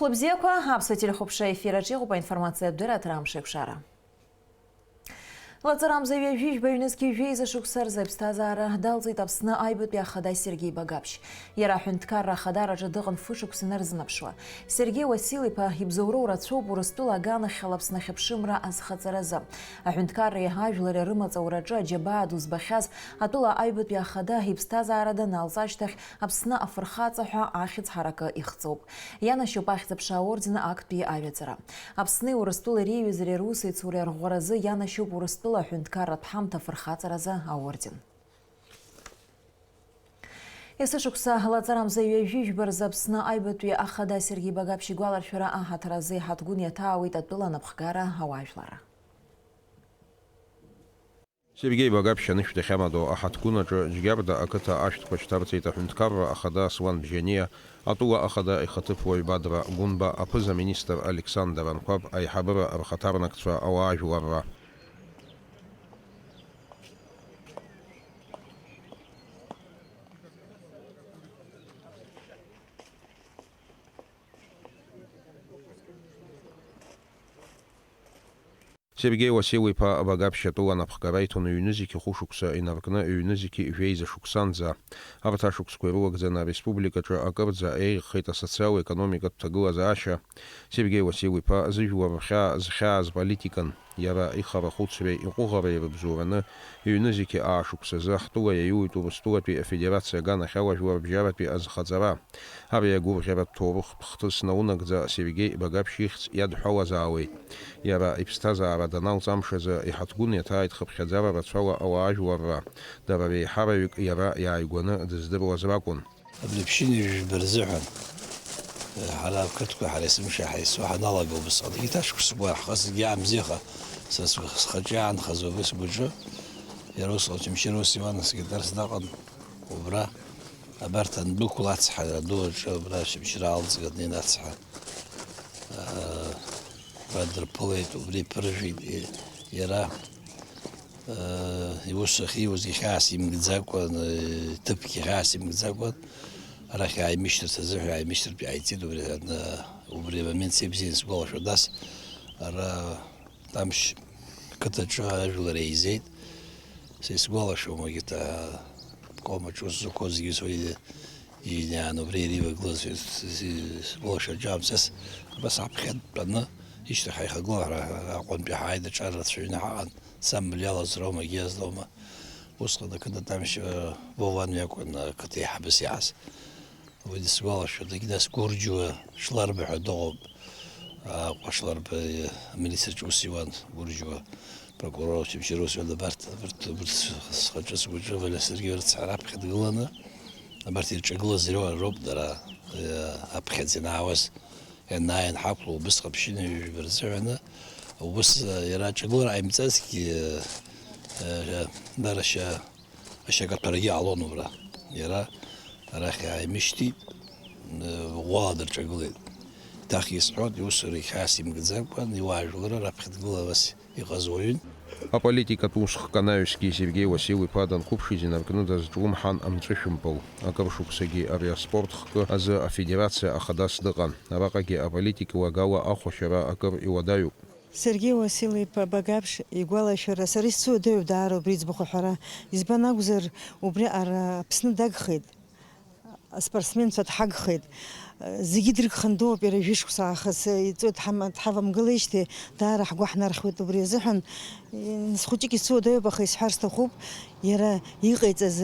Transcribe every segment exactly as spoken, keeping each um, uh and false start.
Хәлыбзиақәа, Аԥсуа телехәаԥшра ефир аҿы иҟоуп аинформациатә дырраҭара Амшеиқәшара. Лаҵарамза ҩажәи жәба ҩнызқьи жәеиза шықәса рзы иԥсҭазаара далҵит Аԥсны аҩбатәи ахада Сергеи Багаԥшь. Иара аҳәынҭқарра ахадараҿы дыҟан фышықәса инарзынаԥшуа. Сергеи Уасил-иԥа ибзоуроу рацәоуп Урыстәыла аганахьала Аԥсны ахьыԥшымра азхаҵаразы. Аҳәынҭқарреи ажәлари рымаҵ аураҿы аџьабаа ду збахьаз атәыла аҩбатәи ахада иԥсҭазаара даналҵ ашьҭахь Аԥсны афырхаҵа ҳәа ахьӡ ҳаракы ихҵоуп. Ианашьоуп Ахьӡ-аԥша аорден актәи аҩаӡара. Аԥсни Урыстәылеи реиҩызареи русеицуреи арӷәӷәаразы ианашьоуп Урыстәыла аҳәынҭқарратә ҳамҭа афырхаҵаразы аорден. Есышықәса лаҵарамза ҩажәи жәба рзы Аԥсны аҩбатәи ахада Сергеи Багаԥшь игәаларшәара аҳаҭыр азы иҳаҭгәын иаҭаауеит атәыла анапхгара ауаажәларра. Сергеи Багаԥшь анышә дахьамадоу аҳаҭгәын аҿы Џьгьарда ақыҭа ашәҭқәа шьҭарҵеит аҳәынҭқарра ахада Аслан Бжьаниа, атәыла ахада ихаҭыԥуаҩ Бадра Гәынба, аԥыза-министр Александр Анқәаб, аиҳабыра рхаҭарнакцәа, ауаажәларра. Сергеи Уасил-иԥа Багаԥшь атәыла анапхгара иҭон ҩнызқьи хәышықәса инаркны ҩнызқьи жәеиза шықәсанӡа. Арҭ ашықәсқәа ирылагӡаны ареспубликаҿы акырӡа еиӷьхеит асоциал-економикатә ҭагылазаашьа. Сергеи Уасил-иԥа зыжәлар рхьаа зхьааз политикан. Иара ихара хәыцреи иҟәыӷареи рыбзоураны ҩнызқьи аашықәсазы ҳтәыла иаиуит Урыстәылатәи Афедерациа аганахьала жәларбжьаратәи азхаҵара. Ари агәырӷьаратә ҭоурыхтә хҭыс наунагӡа Сергеи Багаԥшь ихьӡ иадҳәалазаауеит. Иара иԥсҭазаара даналҵ амш азы иҳаҭгәын иаҭааит хыԥхьаӡара рацәала ауаажәларра. Дара реиҳараҩык иара иааигәаны дыздыруаз ракәын. Абри ԥшьынҩажәи жәба рзыҳәан, ҳара ақырҭқәа ҳара есымша ҳаисуа ҳаналага убысҟан, еиҭашықәсқәа ҳхы зегьы иаамзиаха, са схы-, схаҿы иаанхаз убыс гәаҿы, иара ус Очамчыра ус Иуан асекретарс даҟан, убра абарҭ андәықәла ацҳара ду аҿы, абра Очамчыра алҵга днеин ацҳа, аа, убра дырԥылеит, убри иԥыржәеит, и-, иара. Иус ахьиуаз ихьаас имкӡакәан, иҭыԥгьы хьаас имкӡакәан, арахь ааимышьҭырц азыҳәа ааимышьҭыртә иааиҵеит, убри, убри амомент сеибзиан сгәалашәо, нас ара Тамшь қыҭаҿы ажәлар еизеит. Са исгәалашәом, егьырҭ аобком аҿы ус зықәу зегьы уи Ииниаан убри иривагылаз, сгәылашәаҿы амцас, абас аԥхьа дтәаны, ишьҭахь ҳаихагылан, ҳара аҟәантәи ҳааит, аҿар рацәаҩны ҳаҟан, самбыл иалаз роума, егьиаз роума. Усҟан ақыҭа Тамшь, Вован иакәын ақыҭа еиҳабыс иааз. Уи дысгәалашәоит, егьи нас Гәырџьуа Шларба ҳәа дыҟоуп, Аҟәа Шларба, амилициаҿы ус иуан, Гәырџьуа. Прокурор Очамчыра ус иҳәон, абарҭ, абарҭ, абарҭ схаҿы, сгәаҿы Валиа Сергеи рыцҳа раԥхьа дгыланы, абарҭ ирҿагылаз ироуа роуп дара, э, аԥхьаӡа ианаауаз, ианааин ҳақәло, убысҟан ԥшьынҩажәи жәба рзыҳәаны, убыс, э, иара аҿагылара ҟаимҵазҭгьы, э, э, дара шьа-, ашьакаҭәарагьы ҟалон убра. Иара арахь ааимышьҭит, э, ӷәӷәала дырҿагылеит. Еиҭах исҳәоит, иусура ихьаас имкӡакәан, иуаажәларра раԥхьа дгылан, абас иҟаз уаҩын. Аполитикатә усхк анаҩсгьы Сергеи Уасил-иԥа данхәаԥшыз инаркны дазҿлымҳан амҵәышәымпыл. Акыр шықәсагьы ари аспорт хкы азы афедерациа ахадас дыҟан. Араҟагьы аполитика уагала ахәашьара акыр иуадаҩуп. Сергеи Уасил-иԥа Багаԥшь игәалашәара сара исзуадаҩуп даара убри иӡбахә аҳәара. Избан акәзар, убри ара Аԥсны дагхеит. Аспортсменцәа дҳагхеит. Зегьы дрыгхан дууп, иара жәышықәса аахыс иҵуеит, дҳама-, дҳавамгылеижьҭеи даара ҳгәы ҳнархьуеит убри азыҳәан. Схәыҷык исуадаҩуп, аха исҳәар сҭахуп, иара иҟаиҵаз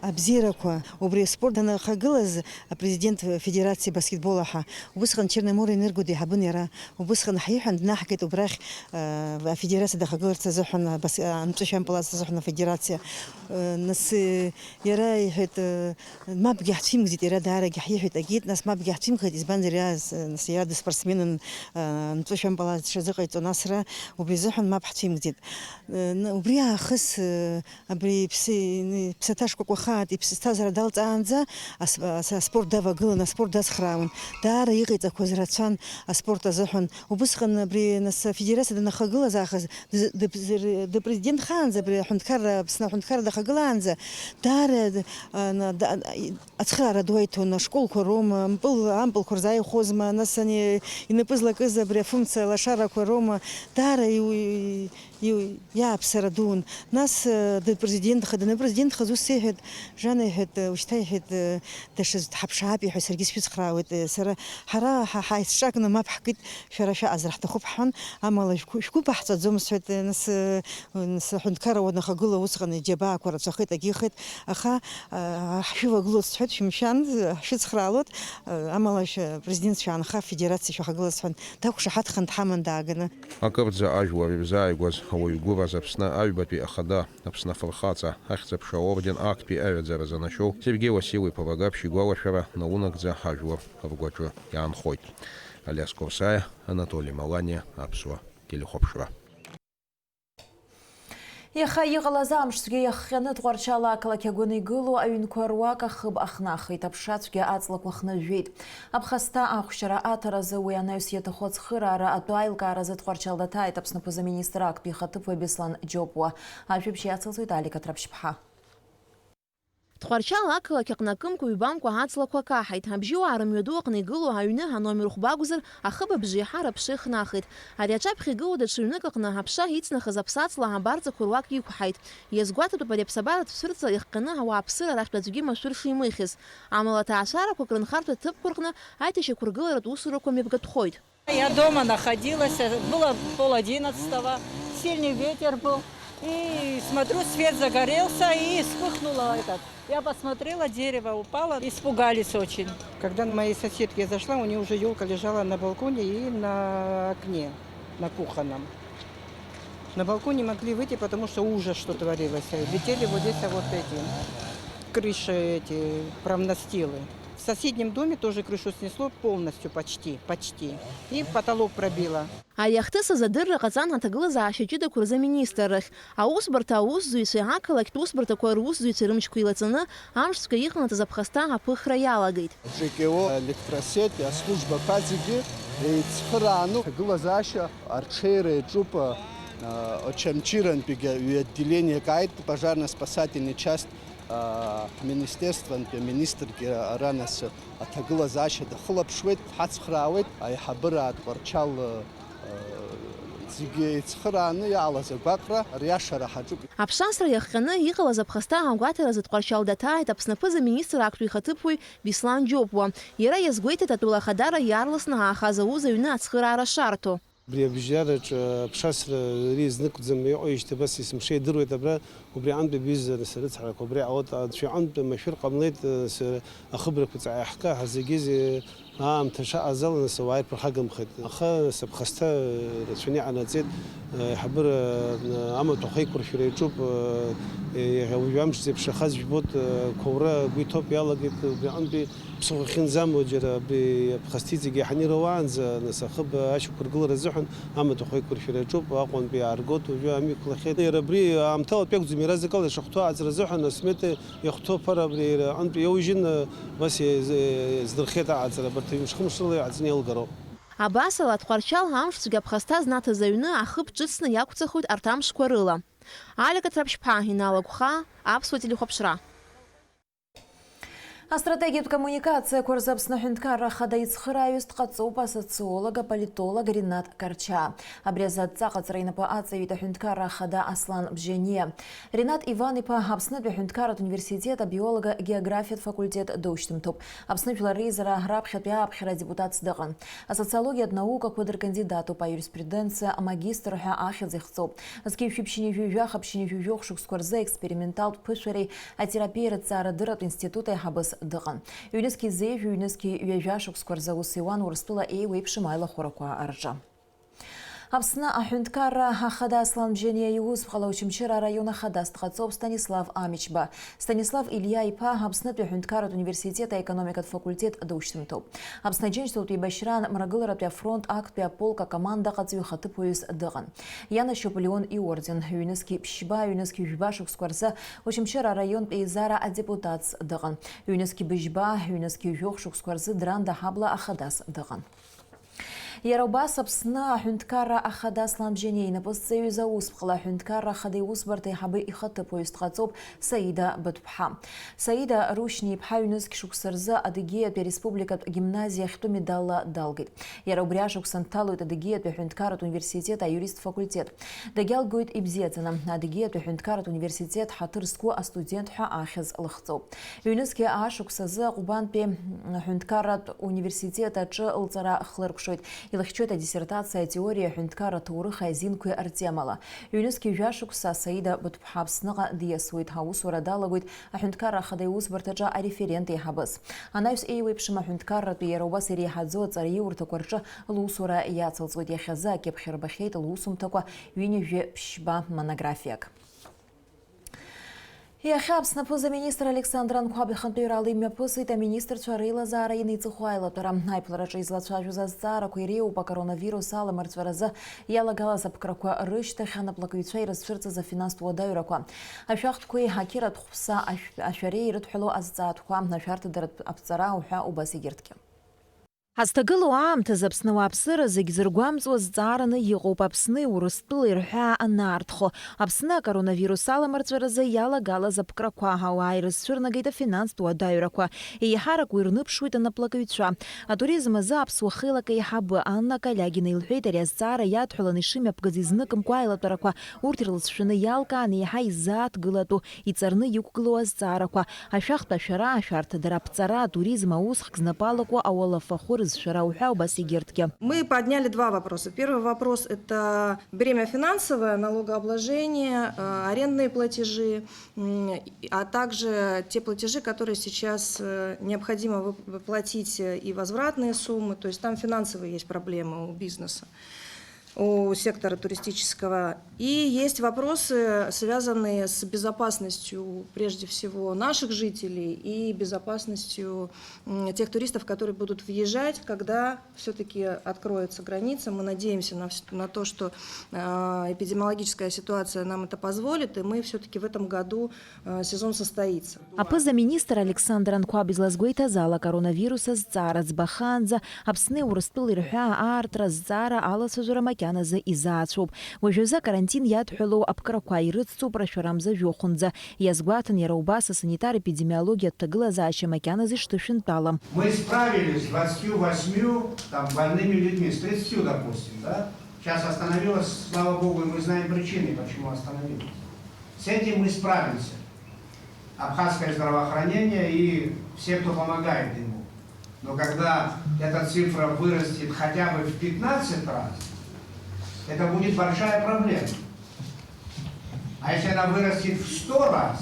абзиарақәа, убри аспорт данахагылаз, апрезидент федерациа баскетбол аҳа, убысҟан Черноморенерго деиҳабын иара, убысҟан ҳиҳәан днаҳгеит убрахь, э, афедерациа дахагыларц азыҳәан, абас-, амҵәышә ампыл азыҳәан афедерациа. Э, нас, э, Иара иҳәеит, э, мапгьы ҳцәимӷӡеит, иара даарагьы ҳиҳәеит, агеит, нас мапгьы ҳцәимӷхеит, избанзар, иара, э, нас иара дыспортсменын, э, амҵәышә ампыл аҽазыҟаиҵон асра, убри азыҳәан мап ҳцәимӷӡеит. Э, н-, убри аахыс, э, абри иԥсы, н-, ԥсаҭа шкәакәаха Иԥсҭазаара далҵаанӡа ас-, ас-, аспорт давагылан, аспорт дацхраауан. Даара иҟаиҵақәаз рацәан аспорт азыҳәан. Убысҟан абри нас афедерациа данахагылаз аахыс, дыз-, дыпз-, дыпрезидентхаанӡа, абри аҳәынҭқарра, Аԥсны аҳәынҭқарра дахагылаанӡа, даара, а, на-, да-, ацхыраара ду аиҭон, ашколқәа роума, ампыл-, ампылқәа рзааихәозма, нас ани инапы злакыз абри афункциа лашарақәа роума, даара иу-, Иу-, иааԥсара дуун. Нас, э, дыпрезидентха, даныпрезидентхаз ус иҳәеит, Жана иҳәеит, э, ушьҭа иҳәеит, э, даҽаӡә дҳаԥшаап иҳәеит, саргьы сшәыцхраауеит, э, сара, ҳара ҳа-, ҳаицҿакны мап ҳкит, шәара шәаҟазар ҳҭахуп ҳҳәан, амала шәгәы, шәгәы баҳҵаӡом, сҳәеит, э, нас, э, нас аҳәынҭқарра уанахагыла усҟан иџьабаақәа рацәахеит, агьыхеит, аха, э, ҳшәывагылоит сҳәеит, шәымшәан, э, ҳшәыцхраалоит, э, амала шәа-, президент шәаанха, афедерациа шәахагыла сҳәан, дақәшаҳаҭхан дҳаман дааганы. Акырӡа ажәлар ирзааигәаз ауаҩ гәыраз Аԥсны аҩбатәи ахада, Аԥсны Афырхаҵа, Ахьӡ-аԥша аорден актәи аҩаӡара занашьоу Сергеи Уасил-иԥа Ваграпшь игәалашәара наунагӡа ҳажәлар ргәаҿы иаанхоит. Алиас Корсаиа, Анатоли Маланиа, Аԥсуа телехәаԥшра. Иаха иҟалаз амш цәгьа иахҟьаны Тҟәарчал ақалақь агәаны игылоу аҩнқәа руак ахыб ахнахит, аԥша цәгьа аҵлақәа хнажәжәеит. Аԥхасҭа ахәшьара аҭаразы уи анаҩс иаҭаху ацхыраара атәы аилкааразы Тҟәарчал даҭааит Аԥсны аԥыза-министр актәи ихаҭыԥуаҩ Беслан Џьопуа. Ажәабжь иацылҵоит Алика Ҭраԥшьԥҳа. Тҟәарчал ақалақь аҟны акымкәа-ҩбамкәа аҵлақәа каҳаит. Абжьыуаа рымҩаду аҟны игылоу аҩны аномер хәба акәзар, ахыб абжеиҳара аԥша ихнахит. Ари аҿаԥхьа игылоу даҽа ҩнык аҟны аԥша ицнахыз аԥсаҵла абарҵақәа руак иқәҳаит. Иазгәаҭатәуп ари аԥсабаратә цәырҵра иахҟьаны ауааԥсыра рахьтә аӡәгьы машәыр шимыхьыз. Амала аҭаацәарақәак рынхартә аҭыԥқәа рҟны аиҭашьақәыргыларатә усурақәа мҩаԥгатәхоит. Я дома находилась, было пол одиннадцатого, сильный ветер был. И смотрю, свет загорелся, и вспыхнуло этот. Я посмотрела, дерево упало, испугались очень. Когда моей соседке я зашла, у нее уже елка лежала на балконе и на окне, на кухонном. На балкон не могли выйти, потому что ужас, что творилось. Летели вот здесь, а вот эти крыши, эти промнастилы. В соседнем доме тоже крышу снесло полностью, почти, почти. И потолок пробило. Ари ахҭыс азы адырра ҟаҵан аҭагылазаашьа ҷыдақәа рзы аминистррахь. Аусбарҭа аусзуҩцәеи ақалақьтә усбарҭақәа русзуҩцәеи рымчқәа еилаҵаны, амш цәгьа иҟанаҵаз аԥхасҭа аԥыхра иалагеит. ЖКО, электросеть, аслужбақәа зегьы еицхырааны аҭагылазаашьа арҽеира иаҿуп, а, Очамчырантәигьы ҩы отделениак ааит, пожарно-спасательный часть, а, ҳминистерствантәи аминистргьы ара нас аҭагылазаашьа дахылаԥшуеит, ҳацхраауеит, аиҳабыра Тҟәарчал, а, зегьы еицхырааны иаалаз агәаҟра риашара ҳаҿуп. Аԥшасра иахҟьаны иҟалаз аԥхасҭа агәаҭаразы Тҟәарчал даҭааит Аԥсны аԥыза-министр актәи ихаҭыԥуаҩ Беслан Џьопуа. Иара иазгәеиҭеит атәыла ахадара иаарласны аахаз ауз аҩны ацхыраара шарҭо. Абри абжьараҿы аԥшасра ари зныкӡам иҟоижьҭеи абас есымша идыруеит абра, убри аҟынтәи абҩыза нас арыцҳарақәа, убри аҟынтә анцәа иҟынтә машәыр ҟамлеит, нас ахыбрақәа ҵаҟа иаҳкы, ҳазегьы зе-, аамҭа шаҟаз ала, нас ауаа ирԥырхагамхеит. Аха, нас аԥхасҭа рацәаны иҟанаҵеит, аиҳабыра амаҭәахә еиқәыршәара иаҿуп, иахьа уажәы амш зеиԥшрахаз жәбоит, қәаура агәы иҭоуп, иалагеит, убри аҟынтәи Ԥсыхәа ахьынӡамоу џьара абри аԥхасҭа иҵегь иаҳаны ироуаанӡа, нас ахыб ашьақәыргылара азыҳәан амаҭәахә еиқәыршәара иаҿуп, Аҟәантәи иааргоит, уажәы амҩақәлахьеит. Иара абри аамҭалатәи акәӡам, иаразнакала ишахәҭоу аҟаҵара азыҳәан асмета иахәҭоу аԥара абри иара аҟынтәи иоужьын, убас иаз-, иаздырхеит аҟаҵара, абарҭ ҩымш-хымш рыла иаҳҵаны иалгароуп. Абасала, Тҟәарчал амш цәгьа аԥхасҭа знаҭаз аҩны ахыб ҿыцны иақәҵахоит арҭ амшқәа рыла. Алика Ҭраԥшьԥҳа, Инал Агәхаа, Аԥсуа телехәаԥшра. Астратегиатә коммуникациақәа рзы Аԥсны аҳәынҭқарра ахада ицхырааҩыс дҟаҵоуп асоциолог, аполитолог Ринат Карчаа. Абри азы адҵа аҟаҵара инапы аҵаҩит аҳәынҭқарра ахада Аслан Бжьаниа. Ринат Иван-иԥа Аԥснытәи аҳәынҭқарратә университет абиолого-географиатә факультет душьҭымҭоуп. Аԥсны жәлар реизара раԥхьатәи ааԥхьара адепутатс дыҟан. Асоциологиатә наукақәа дыркандидатуп, аиуриспруденциа амагистр ҳәа ахьӡ ихҵоуп. Зқьи жәшәи ԥшьынҩажәи жәаха, ԥшьынҩажәи жәохә шықәсқәа рзы аексперименталтә ԥышәареи атерапиеи рыҭҵаарадырратә институт аиҳабыс дыҟан. Ҩнызқьи зеижә, ҩнызқьи ҩажәа шықәсқәа рзы аус иуан Урыстәыла еиуеиԥшым аилахәарақәа рҿы. Аԥсны аҳәынҭқарра ахада Аслан Бжьаниа иусԥҟала Очамчыра араион ахадас дҟаҵоуп Станислав Амичба. Станислав Илиа-иԥа Аԥснытәи аҳәынҭқарратә университет аекономикатә факультет душьҭымҭоуп. Аԥсны Аџьынџьтәылатә еибашьраан мрагыларатәи афронт актәи аполк акомандаҟаҵаҩ ихаҭыԥуаҩыс дыҟан. Ианашьоуп Леон иорден, ҩнызқьи ԥшьба, ҩнызқьи жәба шықәсқәа рзы Очамчыра араионтә еизара адепутатс дыҟан. Ҩнызқьи быжьба, ҩнызқьи жәохә шықәсқәа рзы Дранда ҳабла ахадас дыҟан. Иара убас Аԥсны аҳәынҭқарра ахада Аслан Бжьаниа инапы зҵаҩыз аусԥҟала аҳәынҭқарра ахада иусбарҭа аиҳабы ихаҭыԥуаҩыс дҟаҵоуп Саида Быҭәԥҳа. Саида Рушьни-иԥҳа ҩнызқь шықәса рзы Адыгеиатәи ареспубликатә гимназиа ахьтәы медалла далгеит. Иара убри ашықәсан дҭалоит Адыгеиатәи аҳәынҭқарратә университет аиуристтә факультет. Дагьалгоит ибзиаӡаны. Адыгеиатәи аҳәынҭқарратә университет ҳаҭыр зқәу астудент ҳәа ахьӡ лыхҵоуп. Ҩнызқьи ашықәс азы Ҟәбантәи аҳәынҭқарратә университет аҿы лҵара хлыркәшоит. Илыхьчоит адиссертациа атеориеи аҳәынҭқарра аҭоурыхи азинқәеи ртемала. Ҩнызқьи жәа шықәса Саида Быҭәԥҳа Аԥсныҟа диасуеит, аусура далагоит аҳәынҭқарра ахада иусбарҭаҿы ареферент еиҳабыс. Анаҩс еиуеиԥшым аҳәынҭқарратәи иара убас иреиҳаӡоу аҵараиурҭақәа рҿы лусура иацылҵуеит. Иахьазы акьыԥхь рбахьеит лусумҭақәа ҩынҩажәи ԥшьба монографиак. Иахьа Аԥсны аԥыза-министр Александр Анқәаб ихантәаҩрала имҩаԥысит аминистрцәа реилазаара ианиҵыху аилатәара. Аиԥылараҿы излацәажәоз азҵаарақәа иреиуоуп акоронавирус аламырҵәаразы иалагалаз аԥкрақәа рышьҭахь анаплакыҩцәа ирызцәырҵыз афинанстә уадаҩрақәа, ашәахтәқәеи ақьыратә хәԥса ашә-, ашәареи ирыдҳәалоу азҵаатәқәа, ашәарҭадаратә аԥҵара уҳәа убас егьырҭгьы. Ҳазҭагылоу аамҭазы Аԥсны ауааԥсыра зегь зыргәамҵуа зҵаараны иҟоуп Аԥсни Урыстәылеи рҳәаа анаарҭхо, Аԥсны акоронавирус аламырҵәаразы иалагалаз аԥкрақәа, ауаа ирызцәырнагеит афинанстә уадаҩрақәа, еиҳарак уи рныԥшуеит анаплакыҩцәа. Атуризм азы аԥсуа хеилак аиҳабы Анна Калиагина илҳәеит, ари азҵаара иадҳәаланы ишымҩаԥгаз изныкымкәа аилатәарақәа урҭ ирлыҵшәаны иалкааны еиҳа изааҭгылатәу, иҵарны иқәгылоу азҵаарақәа, ашәахтә ашәара, ашәарҭадара, аԥҵара, атуризм аусхк знапы алаку ауалафахәы рызшәара уҳәа убас егьырҭгьы. Мы подняли два вопроса. Первый вопрос — это бремя финансовое, налогообложение, э, арендные платежи, м, а также те платежи, которые сейчас, э, необходимо вып-, выплатить, э, и возвратные суммы. То есть там финансовые есть проблемы у бизнеса, у сектора туристического. И есть вопросы, связанные с безопасностью, прежде всего, наших жителей и безопасностью, м, тех туристов, которые будут въезжать, когда всё-таки откроется граница. Мы надеемся на вс-, на то, что, э, эпидемиологическая ситуация нам это позволит, и мы всё-таки в этом году сезон состоится. Аԥыза-министр Александр Анқәаб излазгәеиҭаз ала, акоронавирус азҵаара ӡбахаанӡа Аԥсни Урыстәылеи рҳәаа аартра азҵаара алацәажәара макьаназы изаацәоуп. Уажәазы акарантин иадҳәалоу аԥкрақәа ирыцҵоуп рашәарамза жәохәынӡа. Иазгәаҭан иара убас асанитар-епидемиологиатә ҭагылазаашьа макьаназы ишҭышәынтәалам. Мы справились с двадцатью восьмью там больными людьми, с тридцатью, допустим, да? Сейчас остановилось, слава богу, и мы знаем причины, почему остановилось. С этим мы справимся. Абхазское здравоохранение и все, кто помогает ему. Но когда эта цифра вырастет хотя бы в пятнадцать раз, это будет большая проблема. А если она вырастет в сто раз,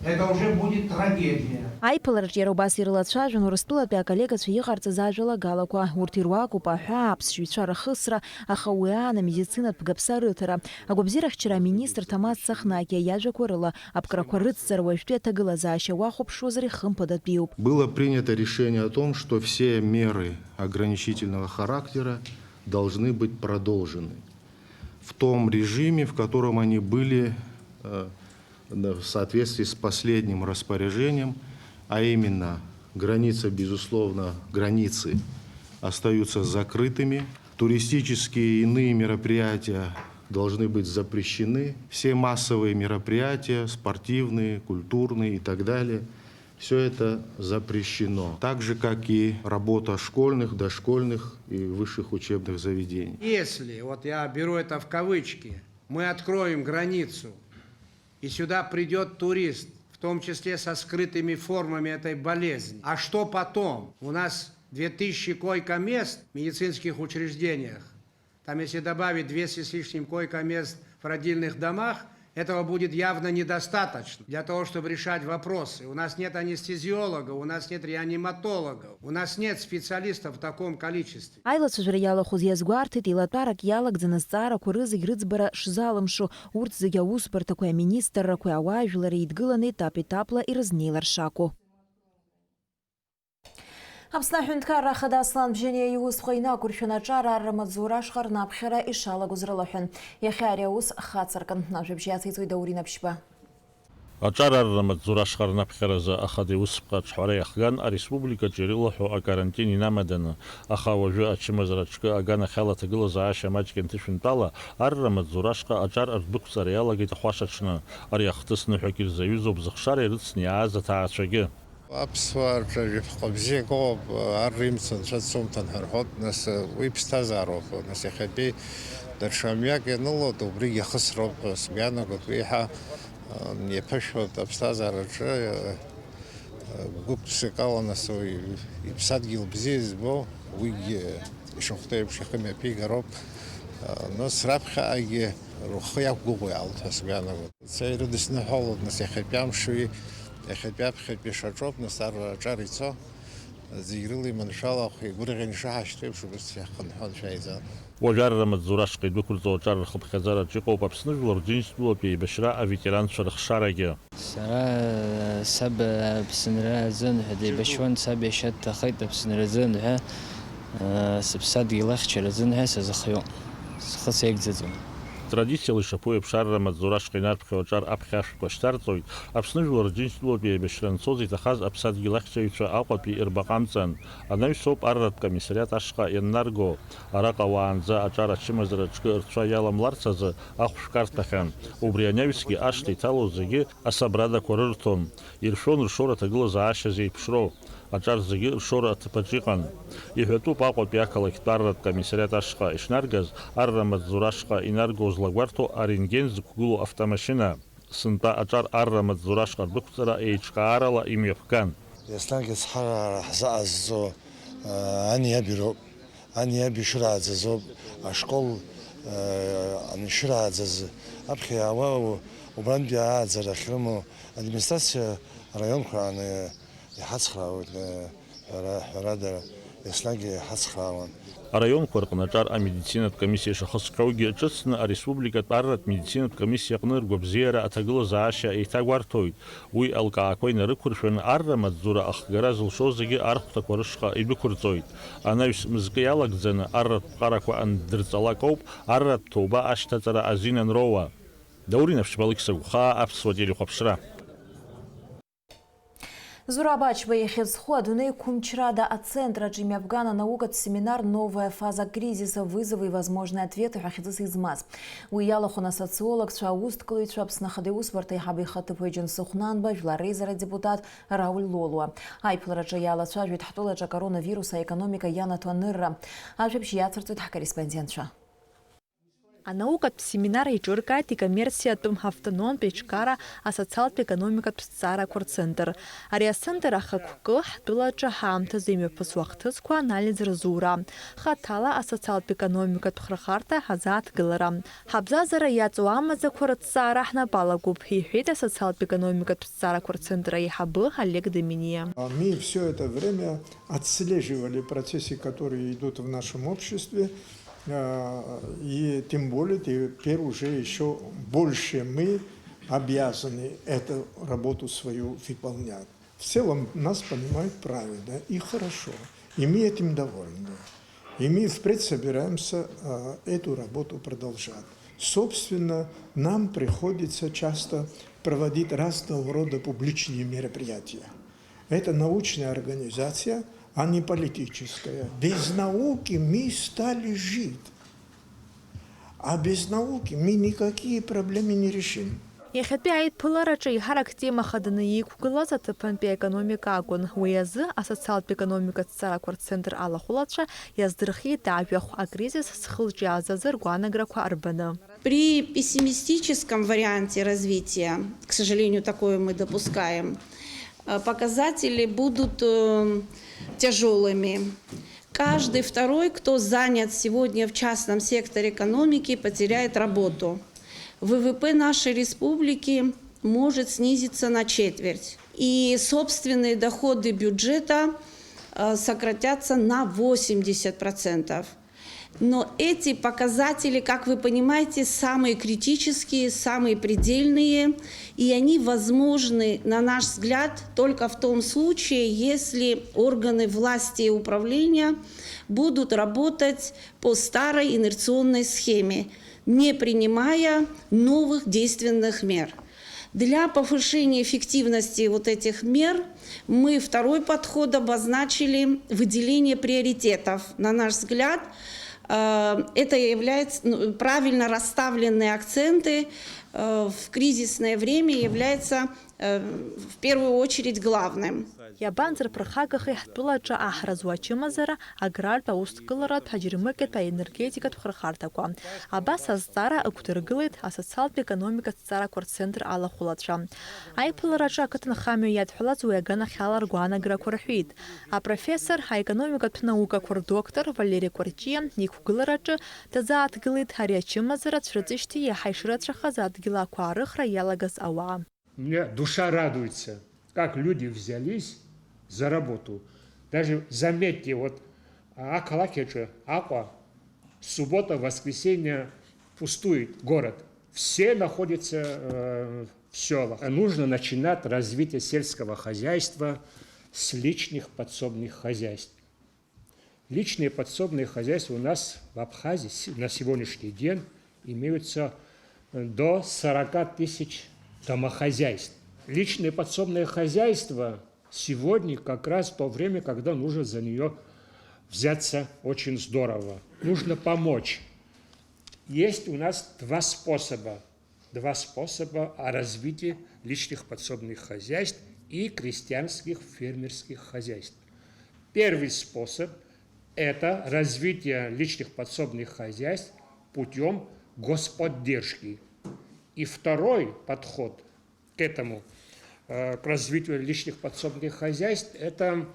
это уже будет трагедия. Аиԥылараҿ иара убас ирылацәажәон Урыстәылатәи аколлегацәа иҟарҵаз ажәалагалақәа. Урҭ ируакуп аҳәаа, аԥсшьаҩцәа рахысра, аха уи аан амедицинатә гаԥса рыҭара. Агәабзиарахьчара аминистр Ҭамаз Цахнакиа иажәақәа рыла, аԥкрақәа рыцҵара уажәтәи аҭагылазаашьа уахәаԥшуазар ихымԥадатәиуп. Было принято решение о том, что все меры ограничительного характера должны быть продолжены в том режиме, в котором они были, э, в соответствии с последним распоряжением, а именно границы, безусловно, границы остаются закрытыми, туристические и иные мероприятия должны быть запрещены, все массовые мероприятия, спортивные, культурные и так далее, всё это запрещено. Так же, как и работа школьных, дошкольных и высших учебных заведений. Если, вот я беру это в кавычки, мы откроем границу, и сюда придёт турист, в том числе со скрытыми формами этой болезни. А что потом? У нас две тысячи койко-мест в медицинских учреждениях. Там, если добавить двести с лишним койко-мест в родильных домах, Этого будет явно недостаточно для того, чтобы решать вопросы. У нас нет анестезиолога, у нас нет реаниматолога, у нас нет специалистов в таком количестве. Аилацәажәара иалахәыз иазгәарҭеит, еилатәарак иалагӡаны азҵаарақәа рызегь рыӡбара шзалымшо, урҭ зегьы аусбарҭақәеи аминистррақәеи ауаажәлари еидгыланы етап-етапла ирызнеилар шакәу. Аԥсны аҳәынҭқарра ахада Аслан Бжьаниа иусқәа инақәыршәаны аҿар арра маҵзура ашҟа рнаԥхьара ишалагоз рылаҳәан. Иахьа ари аус хацыркын. Ажәабжь иациҵоит Даур Инаԥшьба. Аҿар арра маҵзура ашҟа рнаԥхьаразы ахада иусԥҟа аҿҳәара иахган ареспубликаҿы ирылаҳәо акарантин инамаданы, аха уажәы ачымазара аҿкы аганахьала аҭагылазаашьа маҷк ианҭышәынтәала, арра маҵзура ашҟа аҿар рдәықәҵара иалагеит ахәашаҽны. Ари ахҭыс ныҳәак ирзаҩызоуп зыхшара ирыцны иааз аҭаацәагьы. Аԥсуаа рҿы жәаԥҟа бзиак ыҟоуп, ар римца анцәа дсумҭан ҳәа рҳәоит, нас, уи ԥсҭазаароуп, нас, иахьатәи даҽа мҩак ианылоит, убригь ахысроуп ҳәа сгәы иаанагоит, уи еиҳа, м, иаԥышәоит аԥсҭазаараҿы, м, гәык-ԥсыкала, нас, уи иԥсадгьыл бзиа избо, уигьы ишахәҭоу еиԥш ихы мҩаԥигароуп, м, нас раԥхьаҟагьы рхы иақәгәыӷуа иаалт ҳәа сгәы иаанагоит. Са ирыдысныҳәалоит, нас, иахьатәи амш уи, иахьатәи аԥхьатәи шаҿоуп, нас, ар аҿар ицо, зегь рыла иманшәалахо, игәырӷьаны ишаҳашьҭоу еиԥш, убас иаҳхынҳәуан шәааизар. Уажә арра маҵзура ашҟа идәықәырҵо аҿар рхыԥхьаӡараҿ иҟоуп Аԥсны Жәлар Рџьынџьтәылатәи еибашьра аветеранцәа рыхшарагьы. Сара саб Аԥсынра азын ҳәа деибашьуан, саб иашьа дҭахеит Аԥсынра азын ҳәа, сыԥсадгьыл ахьчара азын ҳәа сазыхиоуп, схы сеигӡаӡом. Традициала ишаԥу еиԥш, арра маҵзура ашҟа инарԥхьо аҿар аԥхьа ашәқәа шьҭарҵоит, Аԥсны Жәлар Рџьынџьтәылатәи еибашьра анцоз иҭахаз аԥсадгьыл ахьчаҩцәа Аҟәатәи рбаҟа амҵан. Анаҩсоуп арратә комиссариат ашҟа ианнарго. Араҟа уаанӡа аҿар ачымазара аҿкы рцәа иаламларц азы ахәшәқарҭәахьан. Убри анаҩсгьы ашҭа иҭало зегьы асабрадақәа рырҭон. Иршәон ршора аҭагылазаашьа зеиԥшроу. Аҿар зегьы ршора аҭыԥаҿ иҟан. Иҳәатәуп, Аҟәатәи ақалақьтә арратә комиссариат ашҟа ишнаргаз, арра маҵзура ашҟа инаргоз лагәарҭо арентген зықәгылоу автомашьына. Сынтәа аҿар арра маҵзура ашҟа рдәықәҵара еиҿкаарала имҩаԥган. Еснагь ацҳараара ҳзаҟазҵо, ани иаби роуп. Ани иаби шырааӡаз ауп, ашкол, ани шырааӡаз, аԥхьа иаауа убрантәи ааӡара ахьрымоу администрациа араионқәа ааны иҳацхраауеит, ҳәара, ҳәарада, еснагь иҳацхраауан. Араионқәа рҟны аҿар амедицинатә комиссиа шахысхьоугьы ҿыцны ареспубликатә арратә медицинатә комиссиа аҟны ргәабзиара аҭагылазаашьа еиҭагәарҭоит. Уи алкаақәа инарықәыршәаны арра маҵзура ахгара зылшо зегьы архәҭақәа рышҟа идәықәырҵоит. Анаҩс мызкы иалагӡаны арратә ԥҟарақәа андырҵалак ауп арратә ҭоуба ашьҭаҵара азин анроуа. Даур Инаԥшьба, Алықьса Гәхаа, Аԥсуа телехәаԥшра. Зураб Ачба иахьазху адунеи қәымчрада ацентр аҿы имҩаԥган анаукатә семинар «Новая фаза кризиса: вызовы и возможные ответы» ҳәа хьӡыс измаз. Уи иалахәын асоциологцәа, аусҭкылаҩцәа, Аԥсны Ахада Иусбарҭа аиҳабы ихаҭыԥуаҩ Џьансыхә Нанба, Жәлар Реизара адепутат Рауль Лолуа. Аиԥылараҿы иалацәажәеит ҳтәылаҿы акоронавирус аекономика ианаҭо анырра. Ажәабжь иацырҵоит ҳкорреспондентцәа. Анаукатә семинар еиҿыркааит икоммерциатәым автономтә еиҿкаара асоциалтә-економикатә зҵаарақәа рцентр. Ари ацентр ахықәкы ҳтәылаҿы ҳаамҭазы имҩаԥысуа ахҭысқәа анализ рзура, хаҭала асоциалтә-економикатә хырхарҭа ҳазааҭгылара, ҳабзазара иаҵоу амаӡақәа рыҭҵаара ҳнапы алагоуп, иҳәеит асоциалтә-економикатә зҵаарақәа рцентр аиҳабы Олег Доминиа. Мы всё это время отслеживали процессы, которые идут в нашем обществе, э, и тем более теперь уже ещё больше мы обязаны эту работу свою выполнять. В целом нас понимают правильно и хорошо, и мы этим довольны. И мы впредь собираемся, э, эту работу продолжать. Собственно, нам приходится часто проводить разного рода публичные мероприятия. Это научная организация, а не политическая. Без науки мы стали жить. А без науки мы никакие проблемы не решим. Иахьатәи аиԥылараҿы еиҳарак атема хаданы иқәгылаз аҭыԥантәи аекономика акәын. Уи азы асоциалтә-економикатә зҵаарақәа рцентр алахәылацәа иаздырхиеит ажәахә, акризис зхылҿиааз азы ргәаанаграқәа арбаны. При пессимистическом варианте развития, к сожалению, такое мы допускаем, э, показатели будут, э, тяжёлыми. Каждый второй, кто занят сегодня в частном секторе экономики, потеряет работу. В В П нашей республики может снизиться на четверть, и собственные доходы бюджета э, сократятся на восемьдесят процентов. Но эти показатели, как вы понимаете, самые критические, самые предельные, и они возможны, на наш взгляд, только в том случае, если органы власти и управления будут работать по старой инерционной схеме, не принимая новых действенных мер. Для повышения эффективности вот этих мер мы второй подход обозначили выделение приоритетов. На наш взгляд, э, это является, ну, правильно расставленные акценты э, в кризисное время является э, в первую очередь главным. Иабанӡарԥырхагахеи ҳтәылаҿы аҳра зуа ачымазара, аграртә аусҭгыларатә, аџьармыкьатә, аенергетикатә хырхарҭақәа? Абас азҵаара ықәдыргылеит асоциалтә економикатә зҵаарақәа рцентр алахәылацәа. Аиԥылараҿы ақыҭанхамҩа иадҳәалаз уи аганахьала ргәаанагарақәа рҳәеит. Апрофессор, аекономикатә наукақәа рдоктор Валери Кәарҷиа иқәгылараҿы дазааҭгылеит ари ачымазара цәрыҵижьҭеи иаҳа ишырацәахаз адгьыл ақәаарыхра иалагаз ауаа. Мне душа радуется, как люди взялись за работу. Даже заметьте, вот ақалақь аҿы Аҟәа, суббота, воскресенье пустует город. Все находятся э, в селах. Нужно начинать развитие сельского хозяйства с личных подсобных хозяйств. Личные подсобные хозяйства у нас в Абхазии с- на сегодняшний день имеются э, до сорока тысяч домохозяйств. Личное подсобное хозяйство сегодня как раз то время, когда нужно за нее взяться очень здорово. Нужно помочь. Есть у нас два способа. Два способа развития личных подсобных хозяйств и крестьянских фермерских хозяйств. Первый способ – это развитие личных подсобных хозяйств путем господдержки. И второй подход к этому, э, к развитию личных подсобных хозяйств, это,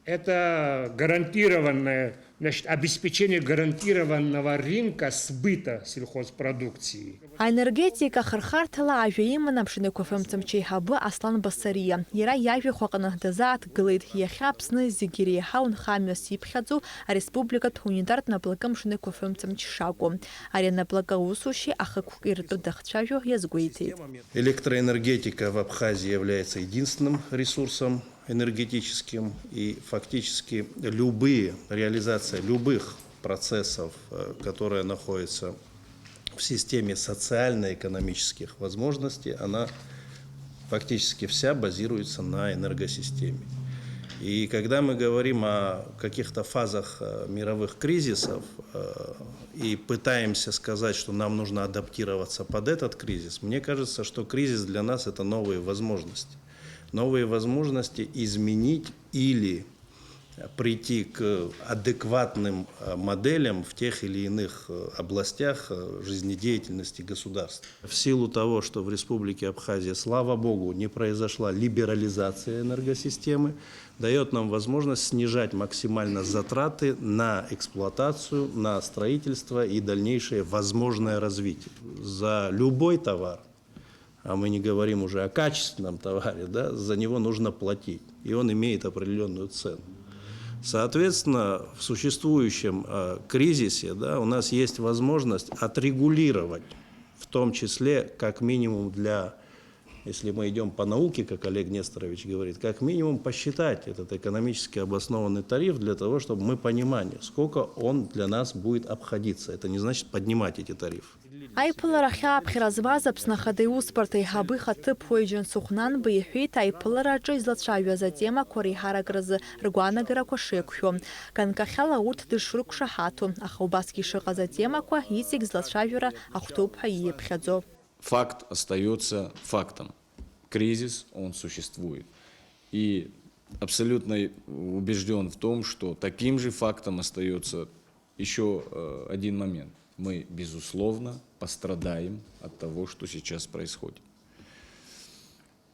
это гарантированное, значит, обеспечение гарантированного рынка сбыта сельхозпродукции. Аенергетика ахырхарҭала ажәа иман Амшын Ықәафымцамч еиҳабы Аслан Басариа. Иара иажәахә аҟны дазааҭгылеит, иахьа Аԥсны зегьы иреиҳау нхамҩас иԥхьаӡоу ареспубликатә унитартә наплакы Амшын Ықәафымцамч шакәу. Ари анаплакы аусушьеи ахықәкы иртәы дахцәажәо иазгәеиҭеит. Электроэнергетика в Абхазии является единственным ресурсом энергетическим, и фактически любые, реализация любых процессов, э, которые находятся в системе социально-экономических возможностей, она фактически вся базируется на энергосистеме. И когда мы говорим о каких-то фазах э, мировых кризисов э, и пытаемся сказать, что нам нужно адаптироваться под этот кризис, мне кажется, что кризис для нас — это новые возможности. Новые возможности изменить или прийти к адекватным э, моделям в тех или иных э, областях э, жизнедеятельности государства. В силу того, что в Республике Абхазия, слава богу, не произошла либерализация энергосистемы, дает нам возможность снижать максимально затраты на эксплуатацию, на строительство и дальнейшее возможное развитие. За любой товар, а мы не говорим уже о качественном товаре, да, за него нужно платить, и он имеет определенную цену. Соответственно, в существующем э, кризисе да, у нас есть возможность отрегулировать, в том числе, как минимум для, если мы идем по науке, как Олег Несторович говорит, как минимум посчитать этот экономически обоснованный тариф для того, чтобы мы понимали, сколько он для нас будет обходиться. Это не значит поднимать эти тарифы. Аиԥылара ахьааԥхьара змаз Аԥсны Ахада Иусбарҭа аиҳабы ихаҭыԥуаҩ Џьансыхә Нанба иҳәеит, аиԥылараҿы излацәажәаз атемақәа реиҳарак рзы ргәаанагарақәа шеиқәшәо. Ганкахьала урҭ дышрықәшаҳаҭу, аха убасгьы ишыҟаз атемақәа иҵегь злацәажәара ахәҭоуп ҳәа ииԥхьаӡо. Факт остается фактом. Кризис, он существует. И абсолютно убежден в том, что таким же фактом остается Еще э, один момент. Мы, безусловно, пострадаем от того, что сейчас происходит.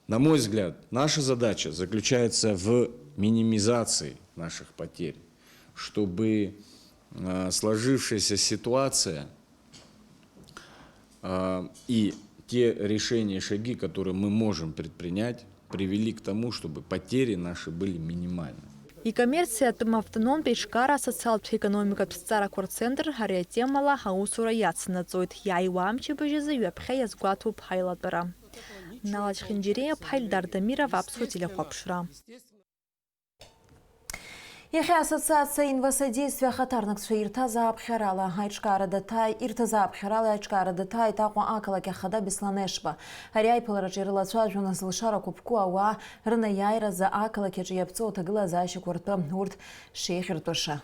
На мой взгляд, наша задача заключается в минимизации наших потерь, чтобы э, сложившаяся ситуация А, и те решения, шаги, которые мы можем предпринять, привели к тому, чтобы потери наши были минимальны. Икоммерциатәым автономтә еиҿкаара асоциалтә економикатә зҵаарақәа рцентр ари атемала аусура иацнаҵоит. Иааиуа амчыбжь азы ҩаԥхьа иазгәаҭоуп ҳаилатәара. Налач Хинџьириа-ԥҳа, Ильдар Дамиров, Аԥсуа телехәаԥшра. Иахьа ассоциациа инвасодействие ахаҭарнакцәа ирҭаз ааԥхьарала аиҿкаара даҭааит, ирҭаз ааԥхьарала аиҿкаара даҭааит Аҟәа ақалақь ахада Беслан Ешба. Ари аиԥылараҿы ирылацәажәон зылшарақәа ԥку ауаа рынаиааиразы ақалақь аҿы иаԥҵоу аҭагылазаашьақәа ртәы урҭ шеихьыртәыша.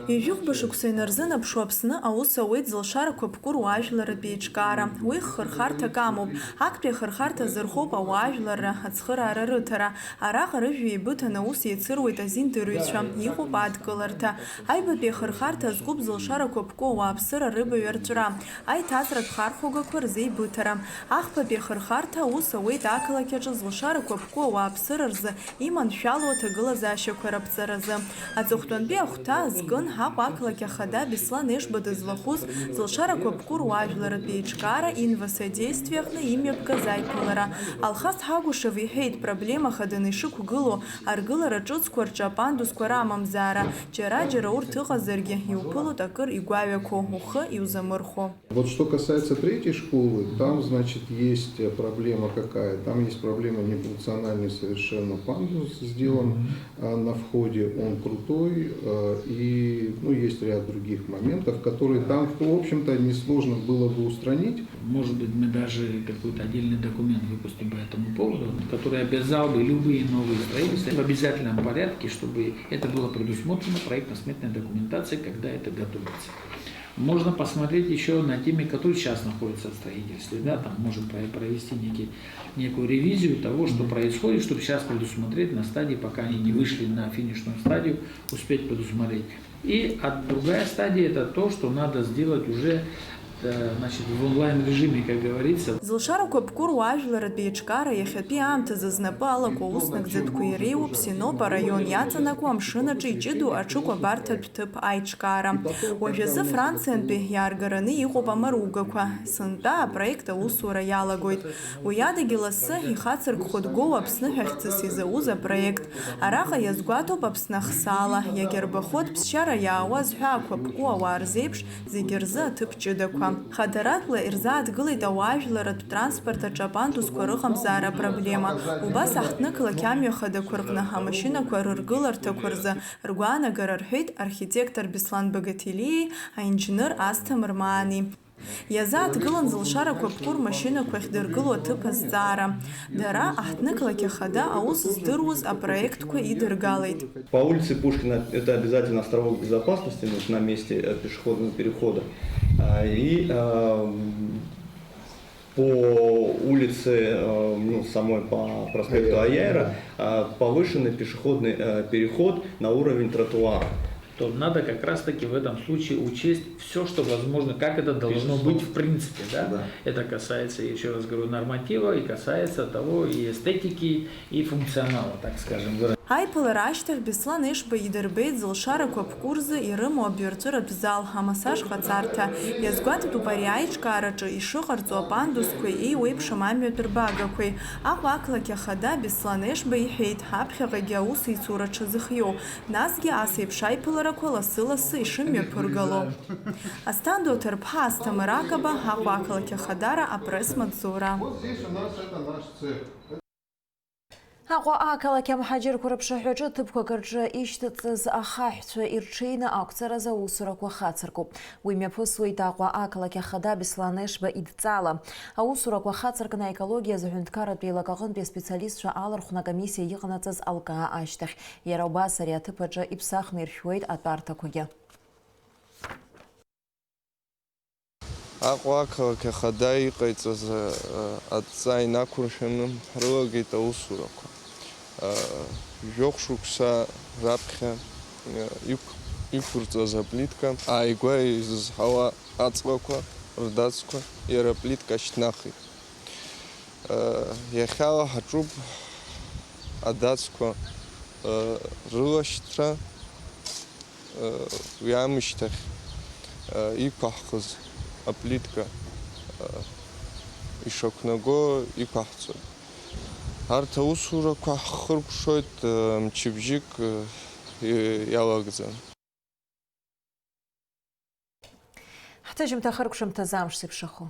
Ҩажәихәба шықәса инарзынаԥшуа Аԥсны аус ауеит зылшарақәа ԥку руаажәларратә еиҿкаара. Уи хырхарҭак амоуп. Актәи ахырхарҭа азы рхоуп ауаажәларра ацхыраара рыҭара. Араҟа рыжәҩа еибыҭаны аус еицыруеит азиндырҩцәа, иҟоуп адкыларҭа. Аҩбатәи ахырхарҭа азкуп зылшарақәа ԥку ауааԥсыра рыбаҩ арҵәра, аиҭаҵратә хархәагақәа рзеибыҭара. Ахԥатәи ахырхарҭа аус ауеит ақалақь аҿы зылшарақәа ԥку ауааԥсыра рзы иманшәалоу аҭагылазаашьақәа раԥҵаразы. Аҵыхәтәантәи ахәҭа азкын Аҟәа ақалақь ахада Беслан Ешба дызлахәыз зылшарақәа ԥку руаажәларратә еиҿкаара инвасодействие аҟны имҩаԥгаз аиԥылара. Алхас Ҳагәышев иҳәеит, проблема хаданы ишықәгылоу аргылара ҿыцқәа рҿы апандусқәа рамамзаара, џьара-џьара урҭ ыҟазаргьы, иуԥылоит акыр игәаҩақәоу, ухы иузамырхәо. Вот что касается третьей школы, там, значит, есть, э, проблема какая? Там есть проблема нефункциональный совершенно пандус сделан, а, на входе, он крутой, а, и, ну, есть ряд других моментов, которые там, в общем-то, несложно было бы устранить. Может быть, мы даже какой-то отдельный документ выпустим по этому поводу, который обязал бы любые новые строительства в обязательном порядке, чтобы это было предусмотрено проектно-сметной документацией, когда это готовится. Можно посмотреть ещё на теме, которые сейчас находятся в строительстве, да, там можем про-, провести некий, некую ревизию того, что происходит, чтобы сейчас предусмотреть на стадии, пока они не вышли на финишную стадию, успеть предусмотреть. И от-, другая стадия — это то, что надо сделать уже, э, значит, в онлайн-режиме, как говорится. Зылшарақәа ԥку руаажәларратә еиҿкаара иахьатәи аамҭазы знапы алаку аус нагӡатәқәа иреиуоуп Синоп араион иаҵанакуа амшын аҿы иҷыдоу аҽыкәабарҭатә ҭыԥ аиҿкаара. Уажәазы Франциантәи иааргараны иҟоуп амаругақәа. Сынтәа апроект аусура иалагоит. Уи адагьы лассы ихацыркхо дгәоу Аԥсны ҳәа хьӡыс изауз апроект. Араҟа иазгәаҭоуп Аԥсны ахсаала, иагьарбахуеит ԥсшьара иаауа азҳәаақәа ԥку ауаа рзеиԥш зегьы рзы аҭыԥ ҷыдақәа. Хадаратәла ирзааҭгылеит ауаажәларратә транспорт аҿы апандусқәа рыҟамзаара апроблема. Убас аҳҭнықалақь амҩа хадақәа рҟны амашьынақәа рыргыларҭақәа рзы ргәаанагара рҳәеит архитектор Беслан Багаҭелиеи аинженер Асҭамыр Маани. Иазааҭгылан зылшарақәа ԥку рмашьынақәа ахьдыргыло аҭыԥ азҵаара. Дара, аҳҭнықалақь ахада аус здыруаз апроектқәа идыргалеит. По улице Пушкина это обязательно островок безопасности, вот на месте, э, пешеходного перехода. А, и, а, м, по улице, э, ну, самой по проспекту Аяра, а, повышенный пешеходный, э, переход на уровень тротуара. То надо как раз-таки в этом случае учесть всё, что возможно, как это должно быть в принципе, да? Да. Это касается, ещё раз говорю, норматива, и касается того и эстетики, и функционала, так скажем, выражения. Аиԥылара ашьҭахь Беслан Ешба идырбеит зылшарақәа ԥку рзы ирымоу абҩарҵәыратә зал, амассаж ҟаҵарҭа. Иазгәаҭатәуп ари аиҿкаараҿы ишыҟарҵо апандусқәеи еиуеиԥшым амҩатә рбагақәеи. Аҟәа ақалақь ахада Беслан Ешба иҳәеит, аԥхьаҟагьы аусеицура ҽазыхиоу, насгьы ас еиԥш аиԥыларақәа лассы-лассы ишымҩаԥыргало. Асҭанда Оҭарԥҳа, Асҭамыр Акаба, Аҟәа ақалақь ахадара апресс-маҵзура. Вот здесь у нас это наш цех. Аҟәа ақалақь амҳаџьырқәа рыԥшаҳәаҿы ҭыԥқәак рҿы ишьҭыҵыз ахаҳәцәа ирҽеины ақәҵаразы аусурақәа хацыркуп. Уи мҩаԥысуеит Аҟәа ақалақь ахада Беслан Ешба идҵала. Аусурақәа хацыркны аекологиа азы аҳәынҭқарратә еилак аҟынтәи аспециалистцәа алархәны акомиссиа иҟанаҵаз алкаа ашьҭахь. Иара убас ари аҭыԥ аҿы иԥсахны иршәуеит атәарҭақәагьы. Аҟәа ақалақь ахада иҟаиҵаз, а, адҵа инақәыршәаны ҳрылагеит аусурақәа. А, жәохә шықәса раԥхьа, а, иқә-, иқәырҵаз аплитка, ааигәа изызҳауа аҵлақәа рдацқәа иара аплитка шьҭнахит. А, иахьала ҳаҿуп адацқәа, а, рылашьҭра. Уи аамышьҭахь иқәаҳхыз Аплитка ишақәнаго иқәаҳҵоит. Арҭ аусурақәа ҳхыркәшоит мчыбжьык иалагӡан. Ҳҭыжьымҭа хыркәшамҭазы амш зеиԥшрахо.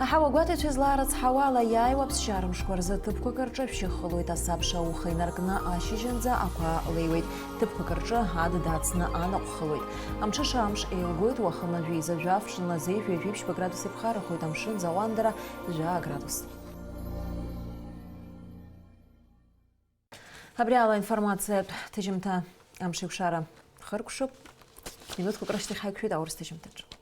Аҳауа гәаҭаҩцәа излаарыцҳауа ала, иааиуа аԥсшьара мшқәа рзы ҭыԥқәак рҿы ашәшьы хылоит, асабша ауха инаркны ашьыжьынӡа ақәа леиуеит, ҭыԥқәак рҿы ад дацны анаҟә хылоит. Амҽыша амш еилгоит, уахынла жәеиза жәаф, ҽынла зеижә ҩажәи ԥшьба градус иԥхаррахоит, амшын зауандара жәаа градус. Абри ала аинформациатә ҭыжьымҭа амшеиқәшара хыркәшоуп. Минуҭқәак рышьҭахь ҳаиқәшәеит аурыс ҭыжьымҭаҿы.